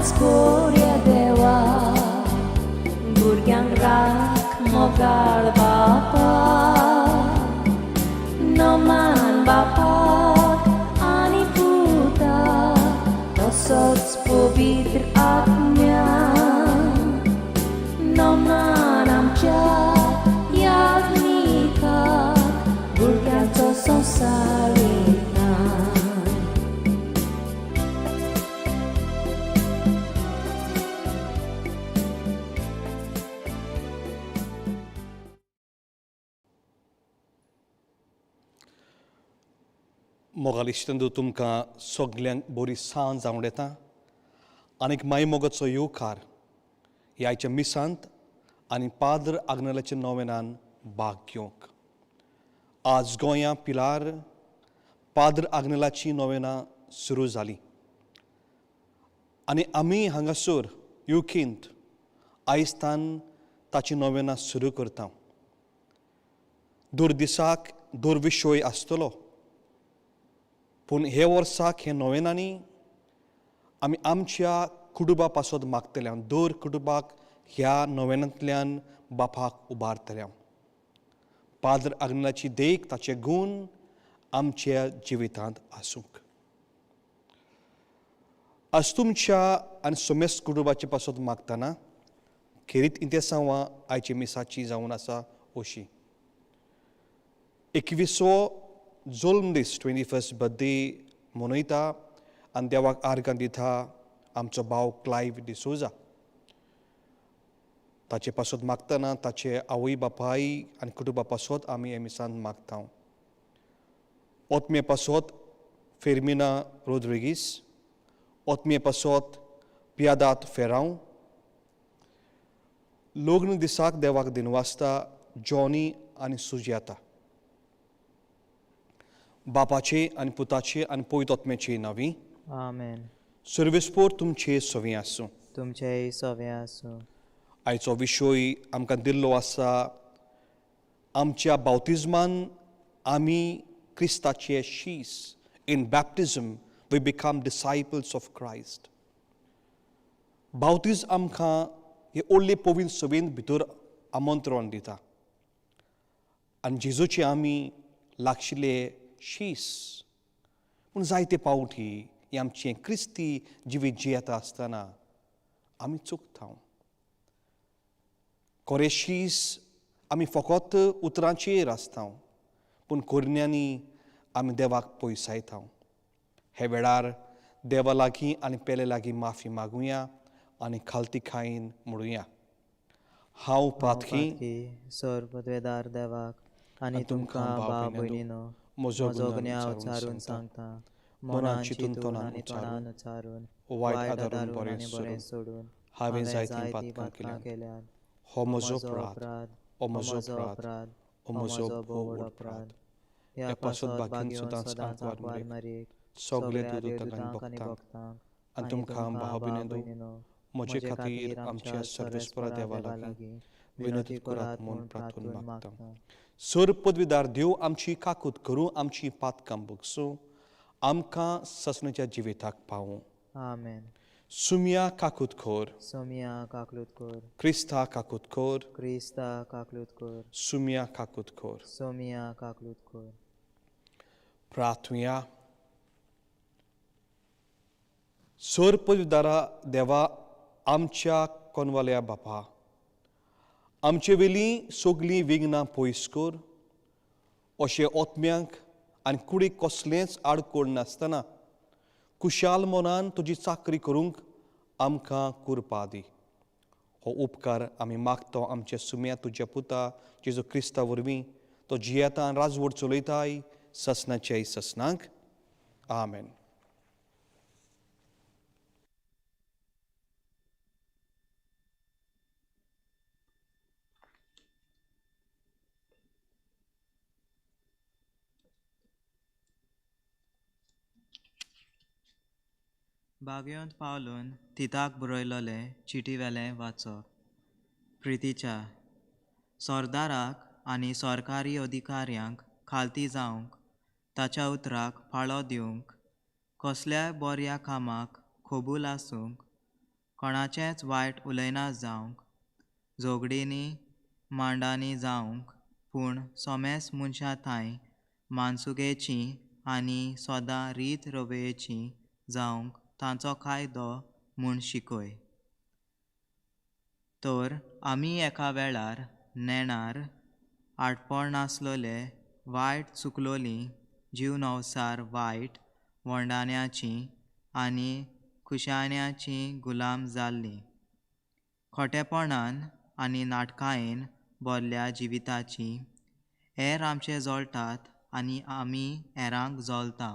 अरदास कोरया देवा, भुरग्यांक राख मोगाळ बापा, नमान बापाक आनी पुताक, तसोच पवित्र आत्म्याक, नमान आमच्या याज्ञिकाक, भुरग्यांचो संवसार वयता. मोगाल इश्टंदू, तुमकां सगल्यांक बरी सांज जावं येता आनीक माय मोगाचो येवकार ह्या आयच्या मिसांत आनी पाद्र आग्नेलाच्या नोवेनान भाग घेवंक. आज गोंया पिलार पाद्र आग्नेलाची नोवेनां सुरू जाली आनी आमी हांगासर युकेंत आयस्तान ताची नोवेनां सुरू करता. दुर्दिसाक दुर्विशय आसतलो, पूण हे वर्साक हे नोवेनांनी आमी आमच्या कुटुंबा पासत मागतले, दर कुटुंबाक ह्या नोवेनांतल्यान बापाक उबारतले. पाद्र आग्नेलाची देख, ताचे गूण आमच्या जिवितांत आसूंक. आज तुमच्या आनी समेस्त कुटुंबाचे पासत मागतना खेरीत इंतेसांवां आयच्या मिसाची जावन आसा अशी. 21वो जल्म दीस, 21st birthday मनयता आनी देवाक आर्गां दिता आमचो भाव क्लायव डिसोजा. ताचे पासत मागतना ताचे आवय बापाय आनी कुटुंबा पासत आमी हे मिसान मागता. ओतमे पासत फेर्मिना रोद्रिगीस, ओतमे पासत पियादात फेरांव, लग्न दिसाक देवाक दिनवासता जॉनी आनी सुजयाता. बापाचे आनी पुताचे आनी पवित्र आत्म्याचे नांवी आमेन. सर्वेस्पोर तुमचे सवी आसूं. तुमचेय सवे आसूं. आयचो विशय आमकां दिल्लो आसा, आमच्या बावतिज्मान आमी क्रिस्ताचे शीस. In baptism we become disciples of Christ. बावतीज आमकां हे व्हडले पवित्र सभेंत भितर आमंत्रण दिता आनी जेजूचे आमी लागशिल्ले शीस. पूण जायते पावटी हें आमचें क्रिस्ती जिवीत जियेता आसतना आमी चुकता. कोरे शीस आमी फकत उतरांचेर आसता, पूण कोरण्यांनी आमी देवाक पयसायता. हे वेळार देवा लागीं आनी पेले लागीं माफी मागुया आनी खालती खायन म्हणुया, हांव पातकी सर पदवेदार देवाक आनी तुमकां भाव भयणीनो म्हजो म्हजो गुन्यांव गुन्यांव उच्चारून उच्चारून सांगता. सांगता. मनान मनान चिंतून चिंतून तोंडान आनी उच्चारून, तोंडान उच्चारून, वायट वायट आदारून आदारून बरें आनी बरें सोडून सोडून हांवें हांवें जायतीं जायतीं पातकां पातकां केल्यांत. केल्यांत. हो म्हजो म्हजो अपराध, अपराध, हो हो म्हजो म्हजो अपराध, अपराध, हो हो म्हजो म्हजो भोव भोव व्हड व्हड अपराध. अपराध. ह्या ह्या पासत पासत भाग्यून भाग्यून सदांच सदांच आंकवार आंकवार मरेक, मरेक, सगळे सगळ्या देवदूतांक आनी देवदूतांक आनी भक्तांक भक्तांक आनी आनी तुमकां तुमकां भाव भाव भयणीनो भयणीनो म्हजे म्हजे खातीर खातीर आमच्या आमच्या सर्वेस्परा सर्वेस्परा देवा देवा लागीं लागीं विनंती विनंती करात करात म्हूण म्हूण प्रार्थून प्रार्थून मागता. मागता. सर पदवीदार देव आमची काकूत करूं, आमची पातकां भोगसूं, आमकां ससनाच्या जिविताक पावूं. आमेन. सुमिया काकूत खोर, सोमिया काकलूत कोर, क्रिस्ता काकूत खोर, क्रिस्ता काकलूत कोर, सुमिया काकूत खोर. सोमिया काकलूत कोर. प्रार्थुया. सर पदवीदारा देवा, आमच्या कोनवाल्या बापा, आमचे वेलीं सगलीं विघ्नां पयस कर, अशें ओतम्यांक आनी कुडीक कसलेंच आडकोळ नासतना कुशाल मनान तुजी चाकरी करूंक आमकां कुरपा दी. हो उपकार आमी मागता आमच्या सुम्या तुज्या पुता जेजू क्रिस्ता वरवीं, तो जियेता आनी राजवट चलयताय ससनाच्याय ससनांक. आमेन. बागयोंत पावलून तिताक बरयलोलें चिटीवेलें वाचप. प्रितीच्या सरदाराक आनी सरकारी अधिकाऱ्यांक खालती जावंक, ताच्या उतराक पाळो दिवंक, कसल्याय बऱ्या कामाक कबूल आसूंक, कोणाचेंच वायट उलयना जावंक, झगडींनी मांडांनी जावंक, पूण सोमेस मनशां थांय मानसुगेचीं आनी सदां रीत रवयेचीं जावंक तांचो कायदो म्हूण शिकय. तर आमी एका वेळार नेणार आडपण नासलोले, वायट चुकलोलीं, जीवनवसार वायट वंडाण्याचीं आनी खुशाण्याचीं गुलाम जाल्लीं, खोटेपणान आनी नाटकायेन भरल्या जिविताची. हेर आमचे जळटात आनी आमी हेरांक जळटा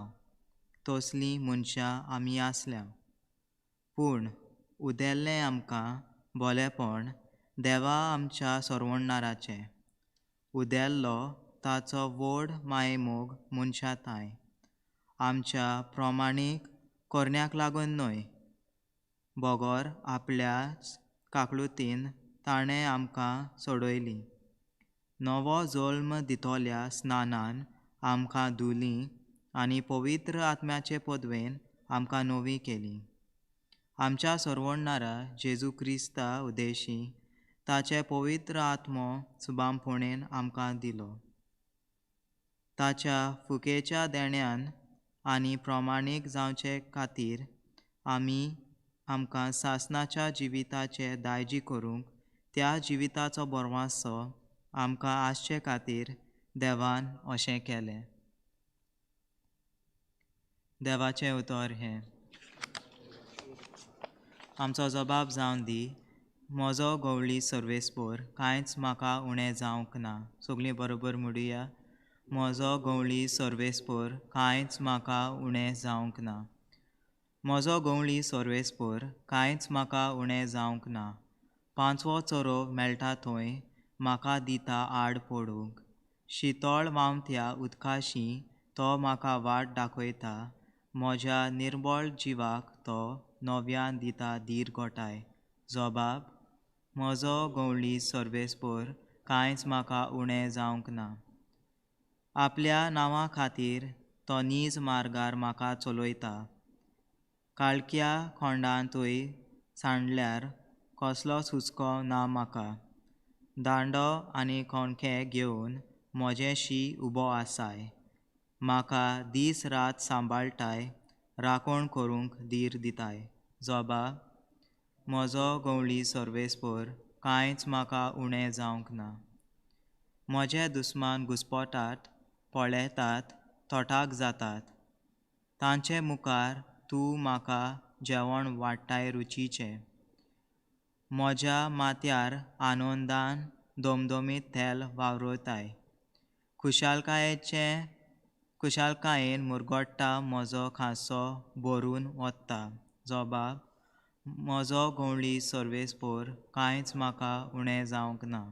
तसलीं मनशां आमी आसल्या. पूण उदेल्लें आमकां भोलेपण देवा आमच्या सरवणाराचें, उदेल्लो ताचो व्हड मायेमोग मनशां थांय, आमच्या प्रमाणीक करण्याक लागून न्हय, बगर आपल्याच काकळुतीन ताणें आमकां सोडयलीं. नवो जल्म दितोल्या स्नानान आमकां धुली आनी पवित्र आत्म्याचे पदवेन आमकां नवी केली. आमच्या सरवणारा जेजू क्रिस्ता उदेशी ताचे पवित्र आत्मो सुबामपणेन आमकां दिलो. ताच्या फुकेच्या देण्यान आनी प्रमाणीक जावचे खातीर आमी आमकां सासणाच्या जिविताचे दायजी करूंक त्या जिविताचो बरवासो आमकां आसचे खातीर देवान अशें केलें. देवाचें उतर हें. आमचो जबाब जावन दी, म्हजो गवळी सर्वेस्पोर, कांयच म्हाका उणें जावंक ना. सगळीं बरोबर म्हणुया, म्हजो गवळी सर्वेस्पोर, कांयच म्हाका उणें जावंक ना. म्हजो गवळी सर्वेस्पोर, कांयच म्हाका उणें जावंक ना. पांचवो चरो मेळटा थंय म्हाका दिता आड पडूंक, शितळ व्हांवत्या उदकाशी तो म्हाका वाट दाखयता, म्हज्या निर्बळ जिवाक तो नव्यान दिता धीर गोठाय. जबाब, म्हजो गवळी सर्वेस्पोर, कांयच म्हाका उणें जावंक ना. आपल्या नांवा खातीर तो नीज मार्गार म्हाका चलयता, काळख्या खोंडांतूय सांडल्यार कसलोच हुस्को ना म्हाका. दांडो आनी कोणके घेवन म्हजें शी उबो आसाय, म्हाका दीस रात सांबाळटाय, राखण करूंक धीर दिताय. जबाब, म्हजो गवळी सर्वेस्पोर, कांयच म्हाका उणें जावंक ना. म्हजे दुस्मान घुस्पोटात, पळयतात, तोटाक जातात, तांचे मुखार तूं म्हाका जेवण वाडटाय रुचीचें. म्हज्या माथ्यार आनंदान दमदमीत तेल वावरताय, खुशालकायेचें खुशालकायेन मुरगट्टा म्हजो खांसो भरून वता. जबाब, म्हजो गवळी सर्वेस्पोर, कांयच म्हाका उणें जावंक ना.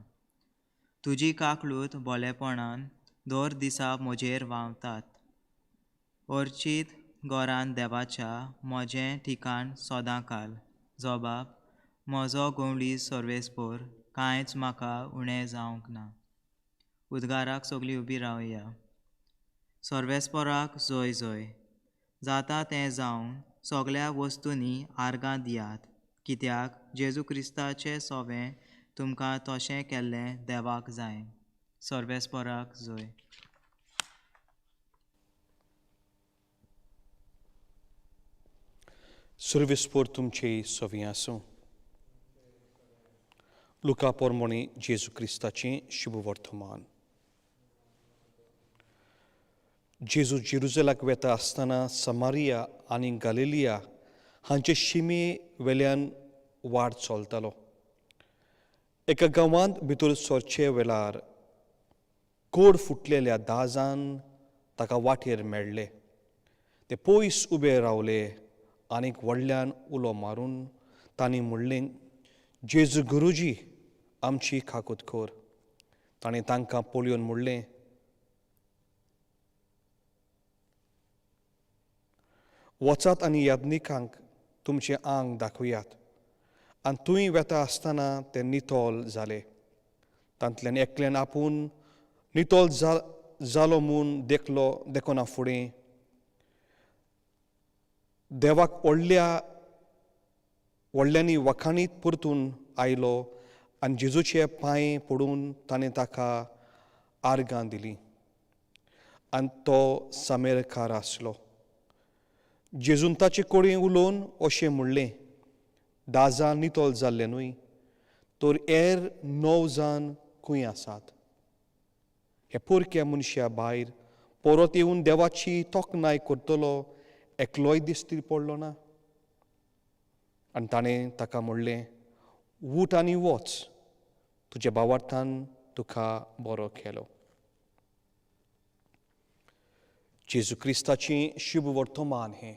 तुजी काकळूत भोलेपणान दर दिसा म्हजेर व्हांवतात, अर्चीत घरान देवाच्या म्हजें ठिकाण सदां काल. जबाब, म्हजो गवळी सर्वेस्पोर, कांयच म्हाका उणें जावंक ना. उद्गाराक सगळीं उबी रावया. सर्वेस्पोराक जय जय. जाता तें जावन सगळ्या वस्तूंनी आर्गां दियात, कित्याक जेजू क्रिस्ताचें सोवें तुमकां तशें केल्लें देवाक जाय. सर्वेस्पोराक जय. सर्वेस्पोर तुमचे सवी आसूं. लुका पोरमोणी जेजू क्रिस्ताचें शुभवर्तमान. जेजू जेरुजलाक वेता आसतना समारिया आनी गालिलिया हांचे शिमे वेल्यान वाट चलतालो. एका गांवांत भितर सरचे वेळार कोड फुटलेल्या 10 जाण ताका वाटेर मेळ्ळे. ते पयस उबे रावले आनीक व्हडल्यान उलो मारून तांणी म्हणलें, जेजू गुरुजी, आमची काकूत कर. ताणें तांकां पळोवन म्हणलें, वचात आनी याज्ञिकांक तुमचें आंग दाखयात. आनी थंय वेता आसतना ते नितळ जाले. तांतल्यान एकल्यान आपूण नितळ जालो म्हूण देखलो देखना फुडें देवाक व्हडल्या व्हडल्यांनी वखाणीत परतून आयलो आनी जेजूचे पांय पडून ताणें ताका आर्गां दिलीं आनी तो सामेरकार आसलो. जेजून ताचे कडेन उलोवन अशें म्हणलें, 10 जाण नितळ जाल्ले न्हय, तर हेर 9 जाण खंय आसात? हे पोरक्या मनशा भायर परत येवन देवाची तोखणाय करतलो एकलोय दिश्टी पडलो ना. आनी ताणें ताका म्हणलें, उठ आनी वच, तुज्या भावार्थान तुका बरो केलो. जेजू क्रिस्ताचें शुभ वर्तमान हें.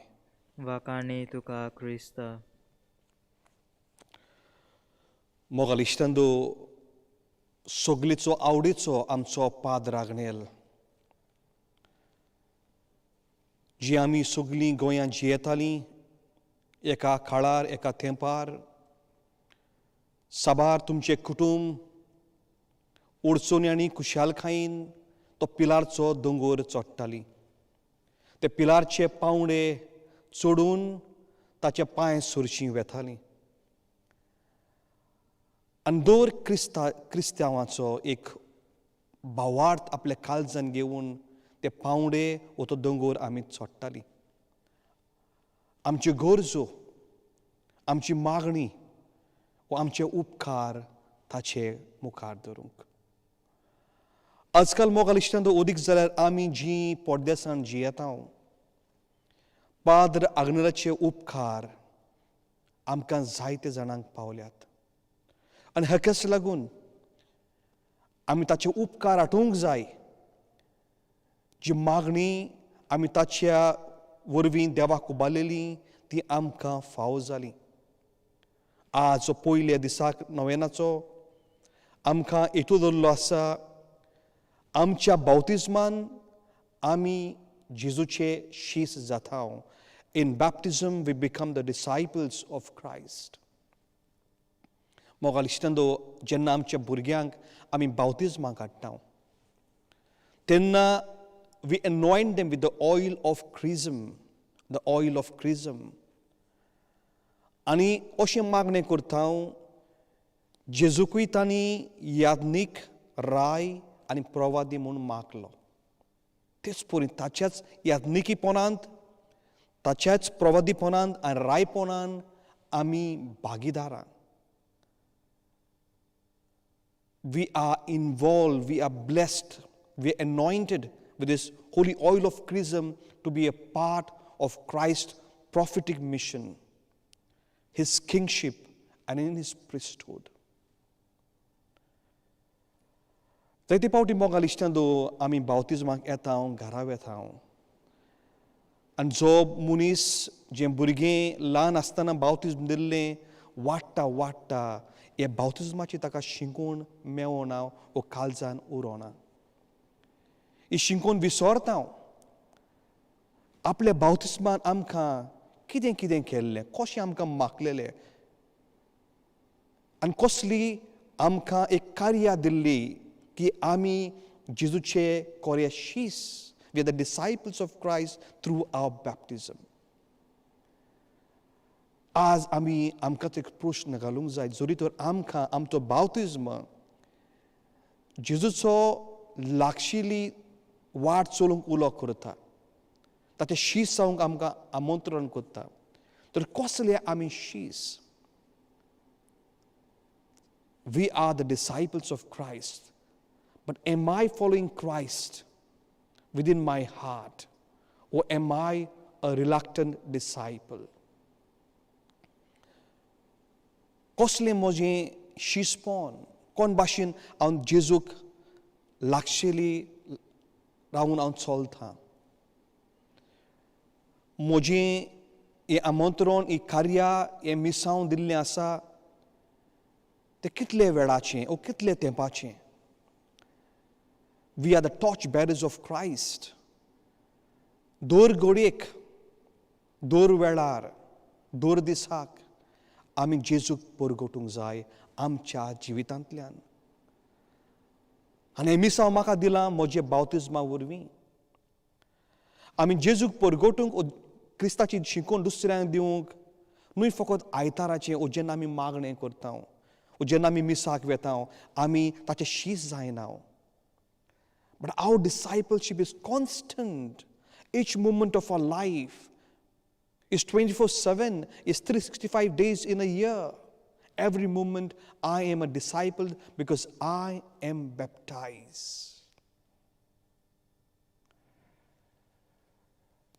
वाखाणी तुका क्रिस्ता. मोगाल इश्टांदो, सगळेचो आवडीचो आमचो पाद्र आग्नेल, जी आमी सगळीं गोंयांत जियेतालीं एका काळार एका तेंपार, साबार तुमचें कुटूंब अडचणी आनी खुशालकायेन तो पिलारचो दोंगोर चडटाली. ते पिलारचे पावंडे चडून ताचे पांय सरशी वेतालीं. आनी दर क्रिस्तांवाचो एक भावार्थ आपल्या काळजान घेवन ते पावंडे वो तो दोंगोर आमी चडटालीं. आमच्यो गरजो, आमची मागणी वो आमचे उपकार ताचे मुखार धरूंक. आजकाल मोगाल इश्टांत अदीक जाल्यार आमी जीं परदेसान जियेता, पाद्र आग्नेलाचे उपकार आमकां जायते जाणांक पावल्यात आनी हाकाच लागून आमी ताचे उपकार आठोवंक जाय. जी मागणी आमी ताच्या वरवीं देवाक उबारलेली ती आमकां फावो जाली. आज पयल्या दिसाक नोवेनाचो आमकां हेतू दवरलो आसा, आमच्या बावतिज्मान आमी जेजूचे शीस जाता. In baptism we become the disciples of Christ. मोगाल इश्टांनो, जेन्ना आमच्या भुरग्यांक आमी बावतिज्मा काडटा तेन्ना we anoint them with the oil of chrism, the oil of chrism. आनी अशें मागणें करता, जेजूकूय तांणी याज्ञीक, राय आनी प्रवादी म्हूण मागलो. तेच परी ताच्याच याज्ञिकीपणांत, ताच्याच प्रवादीपणांत आनी रायपणान आमी भागीदारां. We are involved, we are blessed, we are anointed with this holy oil of chrism to be a part of Christ's prophetic mission, His kingship and in His priesthood. जायते फावटी मोगाल इश्टांनो आमी बावतिज्माक येता, घरा वेता आनी जो मनीस जें भुरगें ल्हान आसतना बावतिज्म दिल्लें वाडटा वाडटा हे बावतिज्माची ताका शिकून मेवना वो काळजान उरोना. ही शिकून विसरता. आपल्या बावतिज्मान आमकां कितें कितें केल्लें, कशें आमकां मागलेलें आनी कसली आमकां एक कार्या दिल्ली की आमी जेजूचे कोऱ्या शीस. We are the disciples of Christ through our baptism. आज आमी आमकांच एक प्रश्न घालूंक जाय, जरी तर आमकां आमचो बावतिज्म जेजूचो लागशिल्ली वाट चलूंक उलो करता, ताचें शीस जावंक आमकां आमंत्रण करता, तर कसले आमी शीस? We are the disciples of Christ, but am I following Christ within my heart, or am I a reluctant disciple? कसलें म्हजें शिसपण, कोण भाशेन हांव जेजूक लागशिली रावून हांव चलतां? म्हजें हें आमंत्रण, ही कार्या, हें मिसांव दिल्लें आसा तें कितले वेळाचें ओ कितले तेंपाचें? We are the torch bearers of Christ. दर घडयेक, दर वेळार, दर दिसाक आमी जेजूक परगटूंक जाय आमच्या जिवितांतल्यान. आनी हें मिसांव म्हाका दिलां म्हजे बावतिज्मा वरवीं. आमी जेजूक परगटूंक, क्रिस्ताची शिकोवन दुसऱ्यांक दिवंक न्हय फकत आयताराचें ओ जेन्ना आमी मागणें करता ओ जेन्ना आमी मिसाक वेता आमी ताचें शीस जायना. But our discipleship is constant. Each moment of our life is 24/7, is 365 days in a year. Every moment I am a disciple because I am baptized.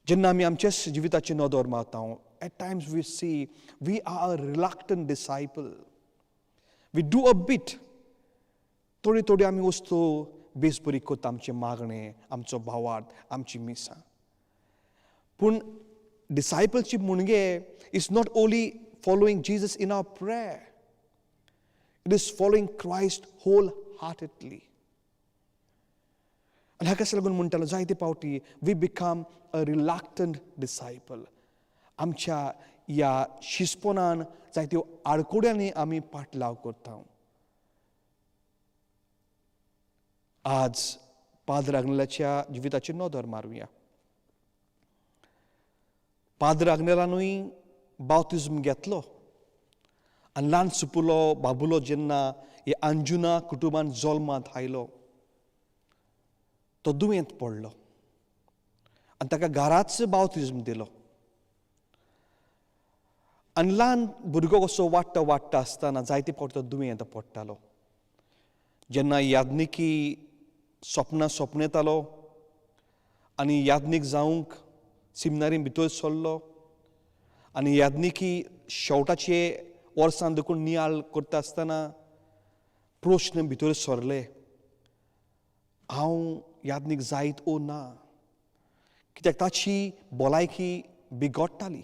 जेन्ना आमी आमच्याच जिविताची नदर मारता, at times we see we are a reluctant disciple. We do a bit. थोडी थोडी आमी वस्तू बेस बरी करता, आमचें मागणें, आमचो भावार्थ, आमची मिसां. पूण डिसायपलशीप म्हणजे is not only following Jesus in our prayer, it is following Christ wholeheartedly. आनी हाकाच लागून म्हणटालो जायते फावटी we become a reluctant disciple. आमच्या ह्या शिस्पणान जायत्यो आडकुड्यांनी आमी पाटलाव करता. आज पाद्र आग्नेलाच्या जिविताची नदर मारुया. पाद्र आग्नेलानूय बाप्तिज्म घेतलो आनी ल्हान सुपुलो बाबुलो जेन्ना हे अंजुना कुटुंबान जल्मांत आयलो तो दुयेंत पडलो आनी ताका घराच बाप्तिज्म दिलो. आनी ल्हान भुरगो कसो वाडटा वाडटा आसतना जायते फावटी तो दुयेंत पडटालो. जेन्ना याज्ञिकी सपनां सपनेतालो आनी याज्ञीक जावंक सिमनारीन भितर सरलो आनी याज्ञिकी शेवटाचे वर्सान देखून नियाळ करता आसतना प्रश्न भितर सरले, हांव याज्ञीक जायत ओ ना, कित्याक ताची भलायकी बिगडटाली,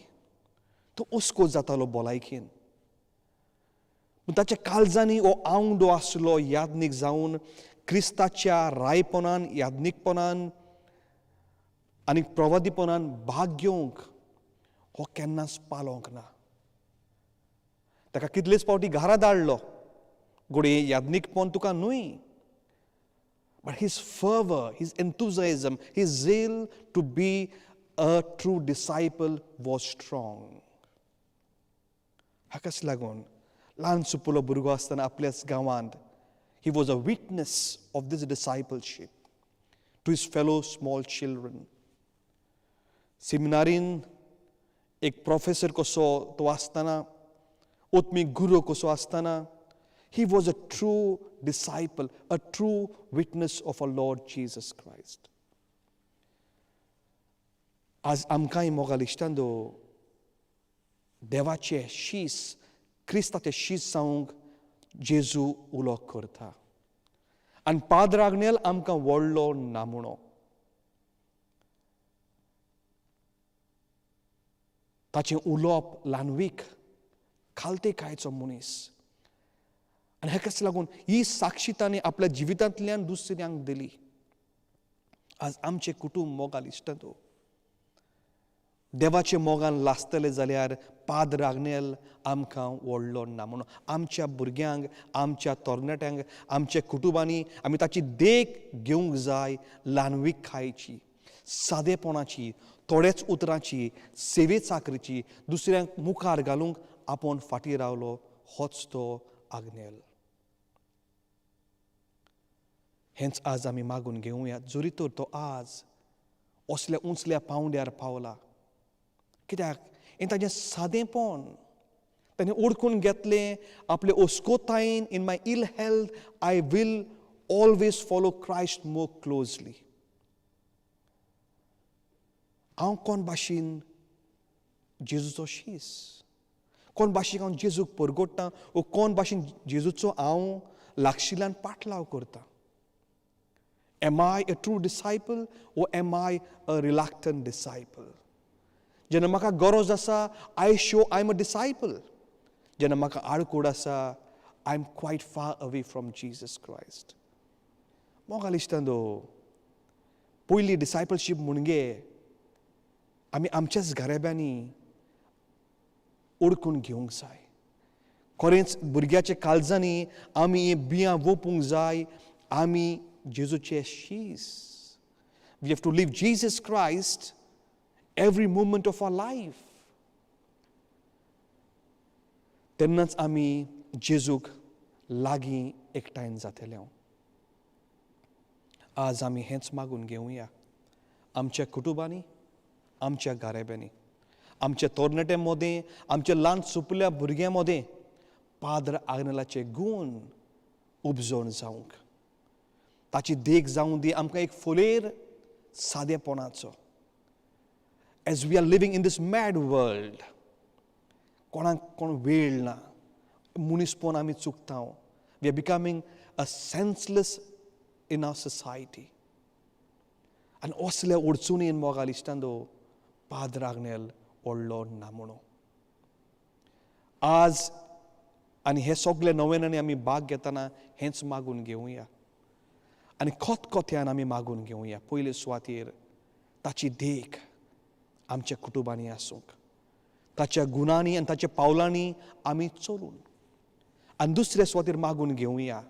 तो अस्कोत जातालो भलायकेन. पूण ताच्या काळजांनी हो आवंडो आसलो याज्ञीक जावन क्रिस्ताच्या रायपणान, याज्ञीकपणान आनी प्रवादीपणान भाग घेवंक हो केन्नाच पालोवंक ना. ताका कितलेच फावटी घरा धाडलो, घडये याज्ञीकपण तुका न्हय, but his fervour, his enthusiasm, his zeal to be a true disciple was strong. हाकाच लागून ल्हान सुपुलो भुरगो आसतना आपल्याच गांवांत he was a witness of this discipleship to his fellow small children. सिमिनारीन एक प्रोफेसर कसो तो आसतना, आत्मीक गुरू कसो आसतना, he was a true disciple, a true witness of our Lord Jesus Christ. आज आमकांय मोगाल इश्टांनो देवाचे शीस, क्रिस्ताचे शीस जावंक जेजू उलो करता आनी पाद्र आग्नेल आमकां व्हडलो नामुणो. ताचें उलोवप ल्हानवीक खालते खायचो मनीस आनी हाकाच लागून ही साक्षी ताणें आपल्या जिवितांतल्यान दुसऱ्यांक दिली. आज आमचें कुटूंब मोगाल इश्टांनो देवाचे मोगान लासतले जाल्यार पाद्र आग्नेल आमकां व्हडलो ना म्हणून आमच्या भुरग्यांक, आमच्या तरणाट्यांक, आमच्या कुटुंबांनी आमी ताची देख घेवंक जाय. ल्हानवीक खायची, सादेपणाची, थोड्याच उतरांची, सेवे चाकरीची, दुसऱ्यांक मुखार घालूंक आपूण फाटीं रावलो होच तो आग्नेल. हेंच आज आमी मागून घेवया. जरी तर तो आज असल्या उंचल्या पांवड्यार पावला, कित्याक हें ताजें सादेंपण ताणें ओडकून घेतलें आपले ओस्कोतायेन. In my ill health I will always follow Christ more closely. हांव कोण भाशेन जेजूचो शीस, कोण भाशेन हांव जेजूक परगोडटा वो कोण भाशेन जेजूचो हांव लागशिल्ल्यान पाटलाव करता. Am I a true disciple or am I a reluctant disciple? जेन्ना म्हाका गरज आसा I show I am a disciple. जेन्ना म्हाका आडकोड आसा I am quite far away from Jesus Christ. मोगाल इश्टांनो, पयली डिसायपलशीप म्हणजे आमी आमच्याच घराब्यांनी ओडकून घेवंक जाय. खरेंच भुरग्याच्या काळजांनी आमी हें बियां वोपूंक जाय. आमी जेजूचे शीस. We have to live Jesus Christ every moment of our life. तेन्नाच आमी जेजूक लागीं एकठांय जातले. आज आमी हेंच मागून घेवया आमच्या कुटुंबांनी, आमच्या घराब्यांनी, आमच्या तरणाट्यां मदें, आमच्या ल्हान सुपल्या भुरग्यां मदें पाद्र आग्नेलाचे गूण उपजोवन जावंक, ताची देख जावं दी आमकां एक फुलेर सादेपणाचो. As we are living in this mad world, कोणाक कोण वेळ ना, मनीसपण आमी चुकता. We are becoming a senseless in our society. आनी असल्या अडचणीन मोगाल इश्टांनो पाद्र आग्नेल व्हडलो ना म्हणून आज आनी हे सगळे नव्याने आमी भाग घेतना हेंच मागून घेवया आनी खतखत्यान आमी मागून घेवया. पयले सुवातेर ताची देख आमच्या कुटुंबांनी आसूंक, ताच्या गुणांनी आनी ताच्या पावलांनी आमी चलून, आनी दुसऱ्या सुवातेर मागून घेवया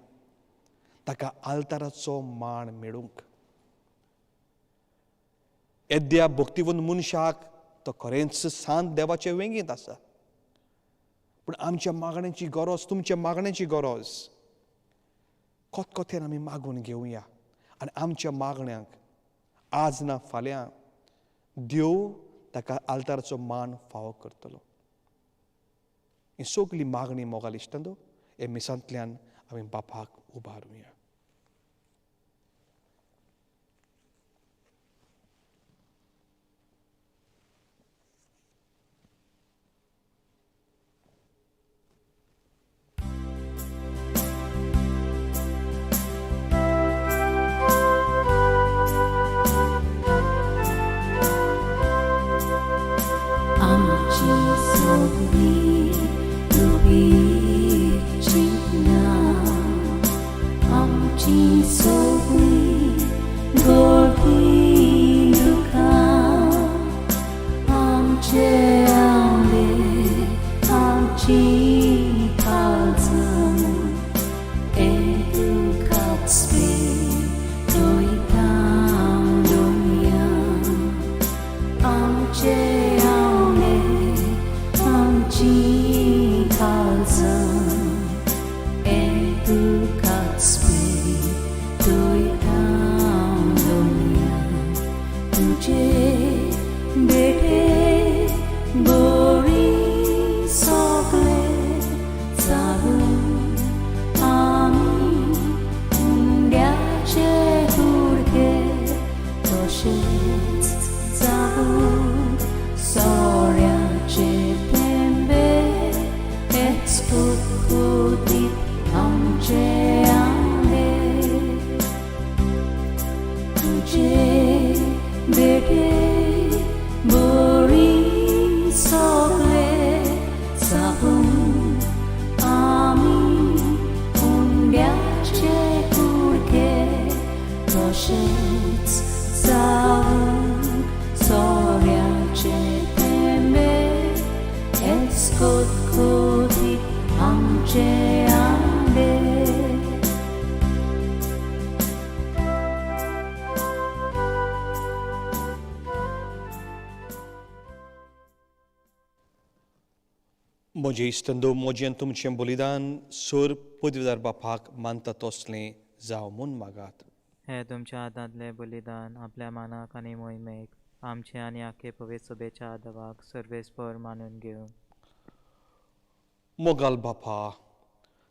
ताका आल्ताराचो मान मेळूंक. येद्या भक्तिवंत मनशाक तो खरेंच सांत देवाचे वेंगेंत आसा, पूण आमच्या मागण्यांची गरज, तुमच्या मागण्यांची गरज खतखत्यान आमी मागून घेवया आनी आमच्या मागण्यांक आज ना फाल्यां देव ताका आल्ताराचो मान फावो करतलो. ही सगली मागणी मोगाल इश्टांनो हे मिसांतल्यान आमी बापाक उबारुया. म्हजे इश्टंदो, म्हजें तुमचें बलिदान सर पदवीदार बापाक मानता तसलें जावं म्हूण मागात. हे तुमच्या हातांतलें बलिदान आपल्या मानाक आनी मोहिमेक आमचे आनी आखे पवित्र सभेच्या देवाक सर्वेस्पर मानून घेवं. मोगाल बापा,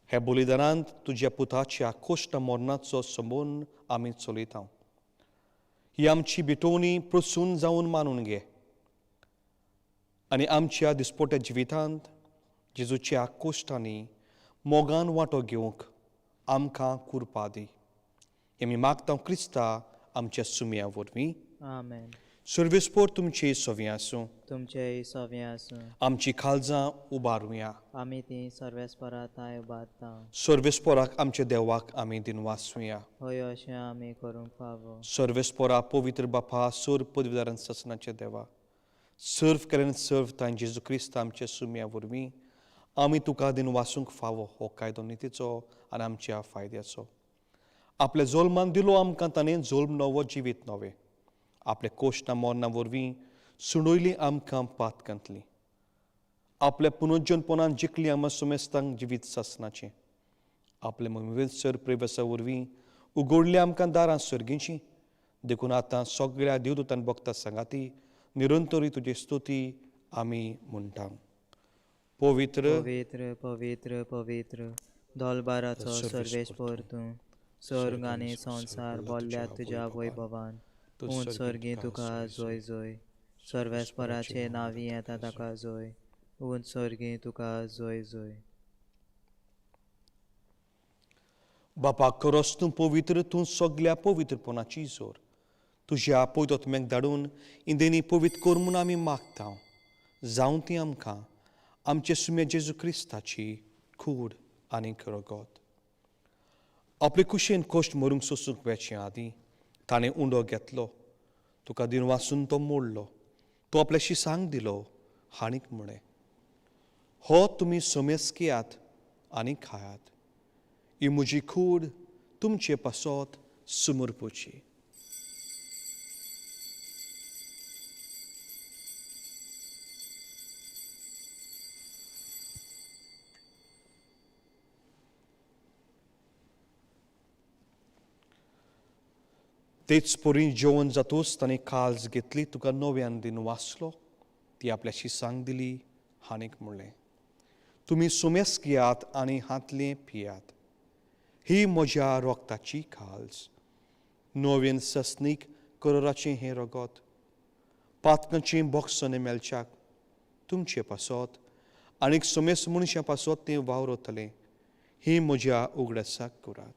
हे बलिदानांत तुज्या पुताच्या कोश्ट मरणाचो संबंद आमी चलयता. ही आमची भेटवणी प्रसून जावन मानून घे आनी आमच्या दिसपोट्या जिवितांत जेजूच्या कोश्टांनी मोगान वांटो घेवंक आमकां कुरपा दी. आमी मागता क्रिस्ता आमच्या सुमया वरवीं. आमेन. सर्वेस्पोर तुमचे सवी आसूं, तुमचेय सवी आसूं. आमची खालजां उबारुया, आमी ती सर्वेस्परा थांय उबारता. सर्वेस्पोराक आमच्या देवाक आमी दिनवासुया. हय, अशें आमी करूंक फावो. सर्वेस्पोरा पवित्र बापा, सोर पदवीदारान ससनाचे देवा, सर्व केल्यान सर्व तांय जेजू क्रिस्त आमच्या सुमया वरवीं आमी तुका दिनवासूंक फावो. हो कायदो नितीचो आनी आमच्या फायद्याचो. आपल्या जोल्मान दिलो आमकां ताणें जोल्म नवो जिवीत नवें. आपल्या कोश्टां मरणां वरवीं सुणयली आमकां पातकांतली. आपल्या पुनर्जनपणान जिखली आमा सुमेस्तांक जिवीत सासनाचें. आपले मोहिमेंत सर प्रेवसा वरवीं उगडली आमकां दारां सर्गींची. देखून आतां सगळ्या देवदूतान भक्ता सांगाती निरंतरी तुजी स्तुती आमी म्हणटा. पवित्र पवित्र पवित्र पवित्र दोलबाराचो सर्वेस्पर तूं, स्वर्ग आनी संवसार भरल्यात तुज्या वैभवान. ऊंच स्वर्गी तुका जोय जोय. सर्वेस्पराचे नांवी येता ताका जोय. ऊंच स्वर्गी तुका जोय जोय. बापा खरोच तूं पवित्र, तूं सगल्या पवित्रपणाची जोर. तुज्या पवित्र धाडून इंदेनी पवित्र कर म्हूण आमी मागता. जावं ती आमकां आमचे सुम्या जेजू क्रिस्ताची कूड आनी रगत. आपले कुशेन कश्ट मरूंक सोसूंक वेचे आदीं ताणें उंडो घेतलो, तुका दिन वासून तो मोडलो, तो आपल्या शिसांक दिलो हाणीक म्हळें, हो तुमी समेस घेयात आनी खायात, ही म्हजी कूड तुमचे पासत समर्पुची. तेच परी जेवण जातूच ताणें काल्स घेतली, तुका नव्यान दिन वाचलो, ती आपल्या शिसांक दिली हाणीक म्हणलें, तुमी सुमेस घेयात आनी हातलें पियात, ही म्हज्या रोगताची काल्स, नवीन सस्नीक करोराचें हें रगत, पातकांचें बोक्सने मेळच्याक तुमचे पासत आनीक सुमेस मनशां पासत तें वावरतलें, ही म्हज्या उगडासाक करात.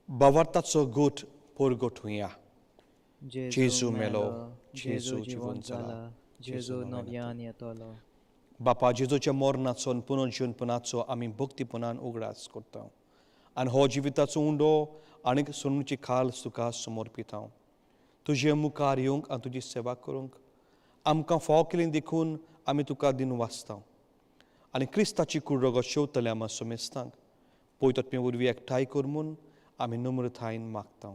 बावार्थाचो गोट परगटुया. जेजू मेलो, जेजू जिवन जाला, जेजू नव्यान येतलो. बापा जेजूच्या मरणाचो आनी पुनर्जीवनपणाचो आमी भक्तीपणान उगडास करता आनी हो जिविताचो उंडो आनीक सोडणुची खाल तुका समर्पिता. तुजे मुखार येवंक आनी तुजी सेवा करूंक आमकां फावो केली देखून आमी तुका दिन वाचता आनी क्रिस्ताची कूड रगत शेवतल्या आमा समेस्तांक पयतत्मे वरवीं एकठांय कर म्हूण आमी नम्रतायेन मागता.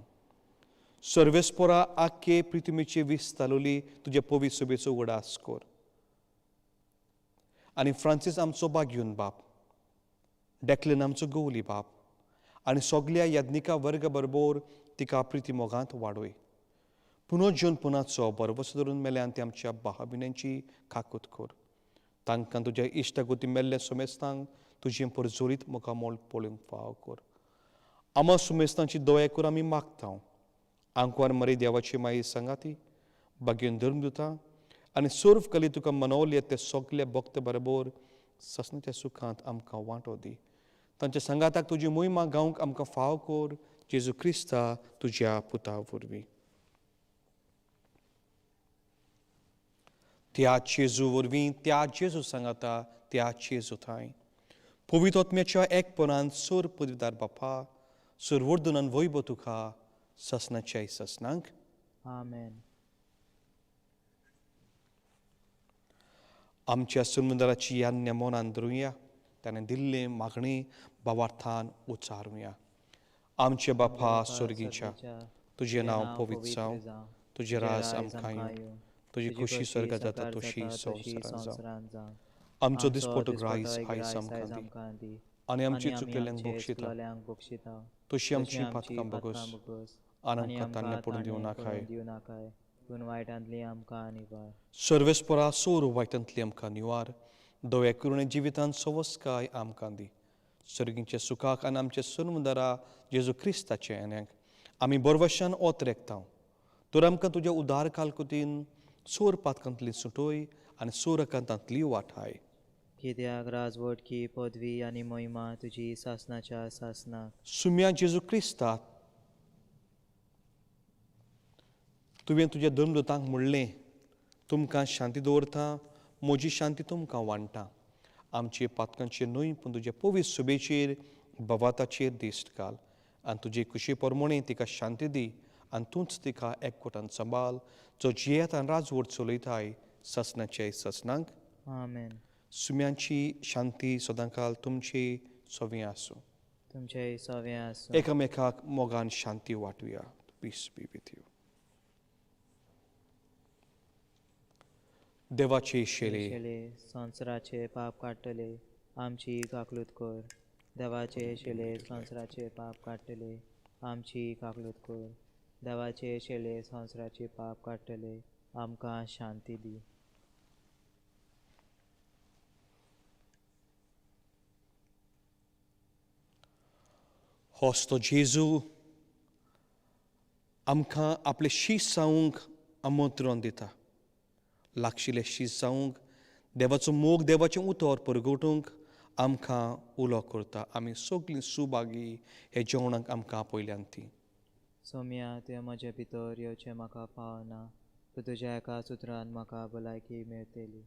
सर्वेस्पोरा आख्खे पृथ्वीचे विस्तालोली तुजे पवित्र सभेचो उगडास कर आनी फ्रांसीस आमचो बागयून बाप, डेक्लन आमचो गवली बाप आनी सगल्या याज्ञिका वर्ग बरोबर तिका प्रिती मोगांत वाडोय. पुनर्जीवनपणाचो बरवस धरून मेल्यान ती आमच्या भावभिण्यांची काकूत कर. तांकां तुज्या इश्टागती मेल्ल्या सोमेस्तांक तुजें परजोरीत मुखामोल पळोवंक फावो कर. आमा सुमेस्तांची दया कर आमी मागता. आंकवार मरे देवाची माई सांगाती बागेन धर्म दिता आनी सर्व कली तुका मनवले ते सगले भक्त बरोबर ससनाच्या सुखांत आमकां वांटो दी. तांच्या सांगाताक तुजी मोहिमा गावंक आमकां फाव कर, जेजू क्रिस्ता तुज्या पुता वरवीं. त्या जेजू वरवीं, त्या जेजू सांगाता, त्या जेजू थांय पवित्र आत्म्याच्या एकपणान सोर पदवीदार बापा सर्वोर्दनान वैभव तुका ससनाच्या ससनांक. आमेन. आमच्या सुंदराची यान्य मनान धरुया, ताणें दिल्ले मागणी भावार्थान उच्चारुया. आमचे बापा स्वर्गीच्या, तुजें नांव पवित्र जावं, तुजें राज आमकां येवं, तुजी खुशी स्वर्गात जाता तशी संवसारांत जावं. आमचो दिसपटो ग्रायस आयज आमकां दी आनी आमची चुकलेल्यांक बक्षिता तशी आमची पातकां बगस आनी आमकां तान्ने पडून दिवं नाकाय. सर्वेस्परा सोर वायटांतली आमकां निवार, दव्या करुणे जिवितांत सवस्काय आमकां दी. सर्गींच्या सुखाक आनी आमच्या सुनमुदारा जेजू क्रिस्ताचे येण्याक आमी बरवशान ओत रेखता. तर आमकां तुज्या उदार कालकुतीन सोर पातकांतली सुटोय आनी सोर आकांतांतली वाठाय. कित्याक राजवटकी पदवी आनी महिमा तुजी सासनाच्या सासनाक. सुम्या जेजू क्रिस्ता, तुवें तुज्या धर्मदूतांक म्हणलें, तुमकां शांती दवरता, म्हजी शांती तुमकां वांट्टा. आमचे पातकांचे न्हय पूण तुजे पवित्र सभेचेर भवाताचेर दिश्ट घाल आनी तुजे खुशी प्रमाणे तिका शांती दी आनी तूंच तिका एकवटान सांबाळ, जो जियेत आनी राजवट चलयताय ससनाचे ससनांक. आमेन. सुम्यांची शांती सदांकाल तुमची सोवीं आसूं. तुमचेय सोवें आसूं. एकामेकाक मोगान शांती वांटुया. Peace be with you. देवाचे शेले शेले संवसाराचे पाप काडटले आमची काकलूत कर. देवाचे शेले संवसाराचे पाप काडटले आमची काकलूत कर. देवाचे शेले संवसाराचे पाप काडटले आमकां शांती दी. होच तो जेजू आमकां आपले शीस जावंक आमंत्रण दिता. लागशिल्ले शीस जावंक, देवाचो मोग, देवाचें उतर परगटूंक आमकां उलो करता. आमी सगळीं सुभागी हे जेवणाक आमकां आपयल्यान ती. सोम्या, तुवें म्हजे भितर येवचें म्हाका फावना, पूण तुज्या एका सुत्रान म्हाका भलायकी मेळटली.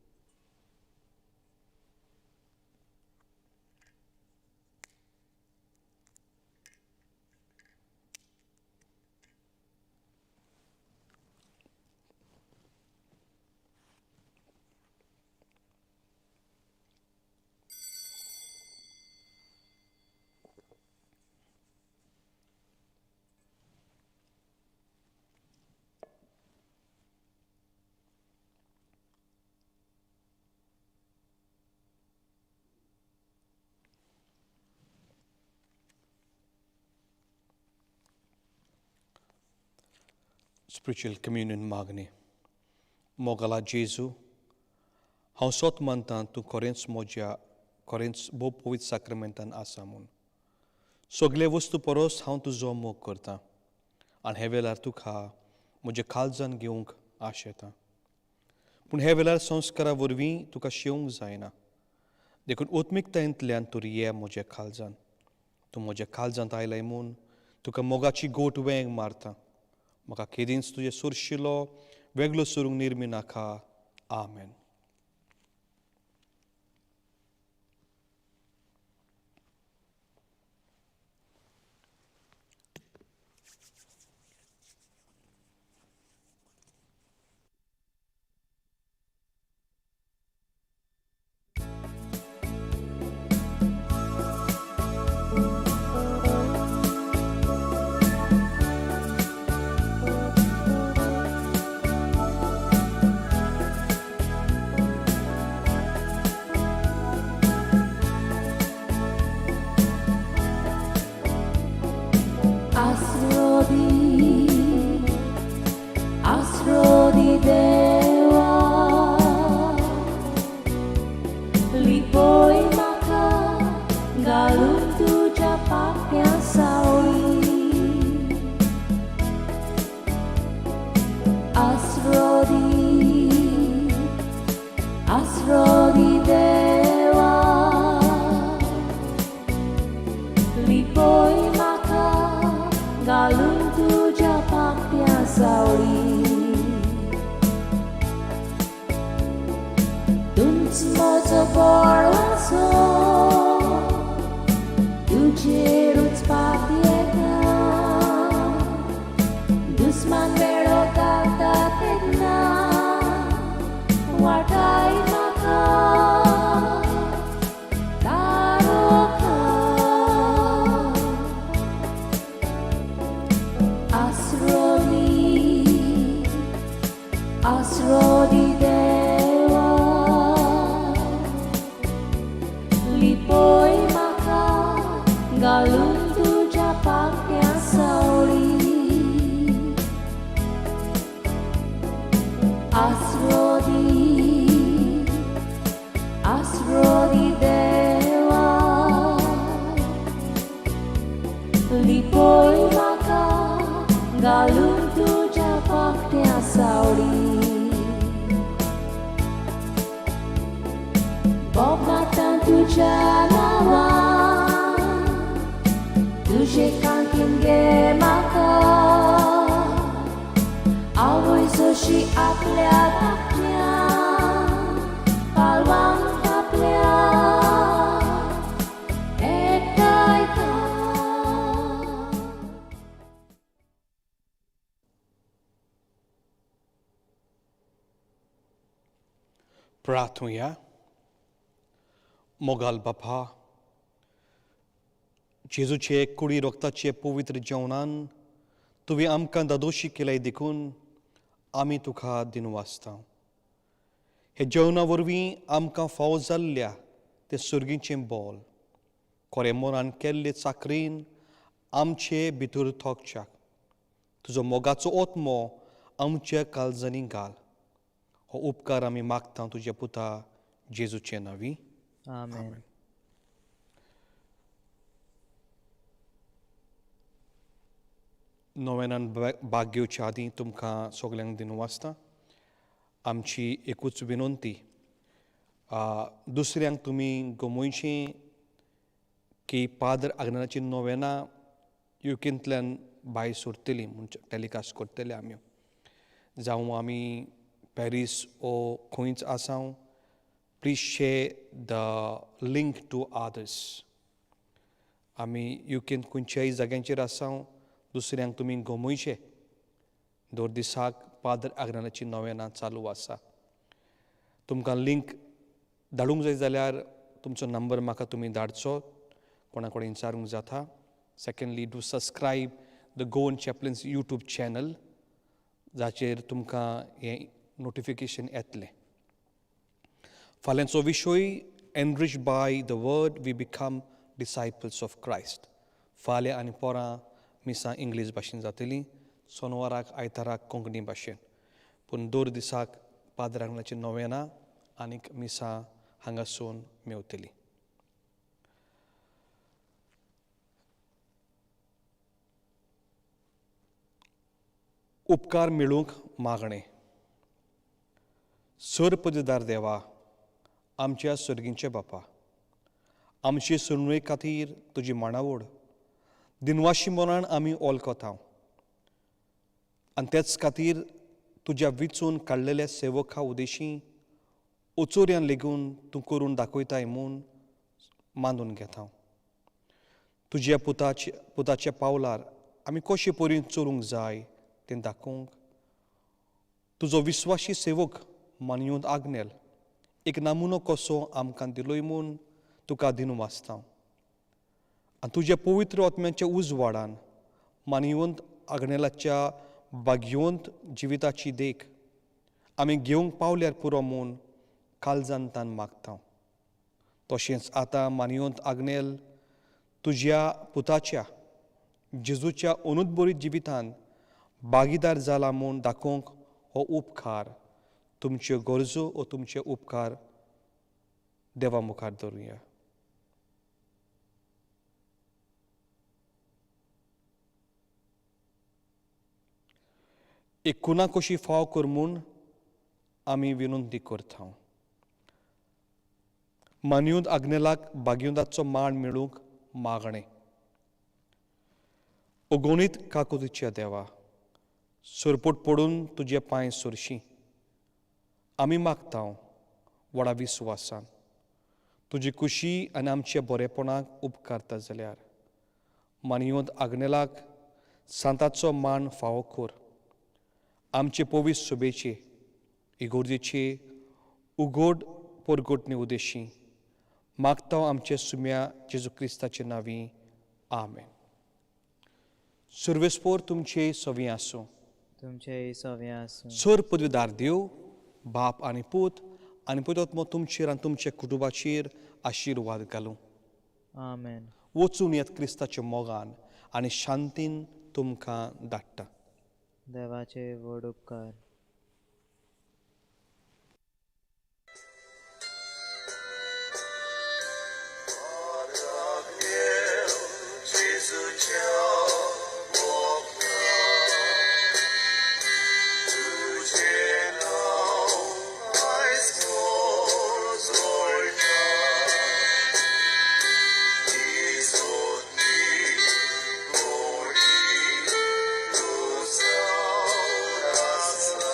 स्पिरिच्युअल कम्युनियन मागणी. मोगाला जेजू, हांव सोत मानता तूं खरेंच म्हज्या खरेंच भोव पवित्र साक्रमेंतान आसा म्हूण. सगळे वस्तू परस हांव तुजो मोग करता आनी हे वेळार तुका म्हज्या काळजान घेवंक आशेता. पूण हे वेळार संस्कारा वरवीं तुका शेवंक जायना, देखून आत्मिकतायेंतल्यान तूं ये म्हज्या काळजान. तूं म्हज्या काळजांत आयलाय म्हूण तुका मोगाची गोट वेंग मारता. म्हाका केदींच तुजें सुरशिलो वेगळो सरूंक निर्मी नाका. आमेन. प्रार्थुया. मोगाल बापा, जेजूचे कुडी रोगताचे पवित्र जेवणान तुवें आमकां दादोशी केल्याय देखून आमी तुका दिनवासता. हे जेवणा वरवीं आमकां फावो जाल्ल्या तें सर्गीचें बोल कोरे मोरान केल्ले चाकरीन आमचे भितर थोकच्याक तुजो मोगाचो ओत्मो आमच्या काळजांनी घाल. हो उपकार आमी मागता तुज्या पुता जेजूचे नांवी. आमेन. नोवेनान भाग घेवच्या आदीं तुमकां सगल्यांक दिनवासता. आमची एकूच विनंती, दुसऱ्यांक तुमी गमोवचें की पाद्र आग्नेलाची नोवेनां युकेंतल्यान भायर सरतली म्हूण टेलिकास्ट करतले आमी. जावं आमी पॅरीस ओ खंयच आसां, please share the link to others. आमी युकेंत खंयच्याय जाग्यांचेर आसां, दुसऱ्यांक तुमी गमोवचें. दर दिसाक पाद्र आग्नेलाची नोवेनां चालू आसा. तुमकां लिंक धाडूंक जाय जाल्यार तुमचो नंबर म्हाका तुमी धाडचो, कोणा कडेन विचारूंक जाता. Secondly, do subscribe the Goan Chaplains YouTube channel, जाचेर तुमकां हें नोटिफिकेशन येतलें. फाल्यांचो विशय enrich by the word we become disciples of Christ. फाल्यां आनी पोरां मिसां इंग्लीश भाशेन जातलीं, सोनवाराक आयताराक कोंकणी भाशेन. पूण दर दिसाक पाद्र आग्नेलाची नोवेनां आनीक मिसां हांगासून मेवतलीं. उपकार मेळूंक मागणें. सर पदवीदार देवा, आमच्या सर्गींचे बापा, आमचे सुनवे खातीर तुजी माणावड दिनवाशी मनान आमी ओलखता आनी तेच खातीर तुज्या विचून काडलेल्या सेवका उदेशी ओचोऱ्यान लेगून तूं करून दाखयताय म्हूण मानून घेता. तुज्या पुताच्या पावलार आमी कशे परीन चलूंक जाय तें दाखोवंक तुजो विस्वाशी सेवक मानयूंत आग्नेल एक नमुनो कसो आमकां दिलोय म्हूण तुका दिनवासता. आनी तुज्या पवित्र आत्म्याच्या उजवाडान मानयवंत आग्नेलाच्या भाग्यवंत जिविताची देख आमी घेवंक पावल्यार पुरो म्हूण काळजान तान मागता. तशेंच आतां मानयवंत आग्नेल तुज्या पुताच्या जेजूच्या अनुद्बरीत जिवितान भागीदार जाला म्हूण दाखोवंक हो उपकार तुमच्यो गरजो ओ तुमचे उपकार देवा मुखार दवरुया. एक कुना कशी फाव कर म्हूण आमी विनंती करता. मानयूंत आग्नेलाक भाग्यवंताचो मान मेळूंक मागणें. अगणीत काकुतीच्या देवा, सरपोट पडून तुजे पांय सोरशी आमी मागता व्हडा विस्वासान तुजी खुशी आनी आमच्या बरेपणाक उपकारता जाल्यार मानयवंत आग्नेलाक सांताचो मान फावो कर. आमचे पवित्र सभेचे इगोर्जेचे उगोड परगटणे उदेशी मागता आमचे सुम्या जेजू क्रिस्ताचे नांवी. आमेन. सुर्वेस्पोर तुमचे सवी आसूं. तुमचे सवी आसूं. सर पदवीदार देव बाप आनी पूत आनी पुतात्मो तुमचेर आनी तुमच्या कुटुंबाचेर आशिर्वाद घालूं. आमेन. वचून येत क्रिस्ताच्या मोगान आनी शांतीन तुमकां धाडटा. देवाचे व्हड उपकार. Lord.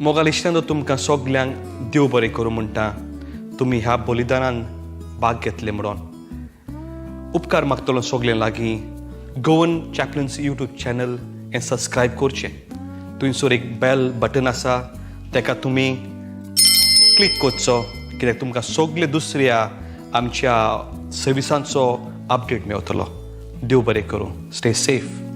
मोगाल इश्टांनो, तुमकां सगल्यांक देव बरें करूं म्हणटा, तुमी ह्या बलिदानान भाग घेतले म्हणून. उपकार मागतलो सगल्यां लागीं, गोवन चॅपलन्स यूट्यूब चॅनल हें सबस्क्रायब करचें. थंयसर एक बेल बटन आसा, ताका तुमी क्लिक करचो, कित्याक तुमकां सगळे दुसऱ्या आमच्या सर्विसांचो अपडेट मेवतलो. देव बरें करूं. Stay safe.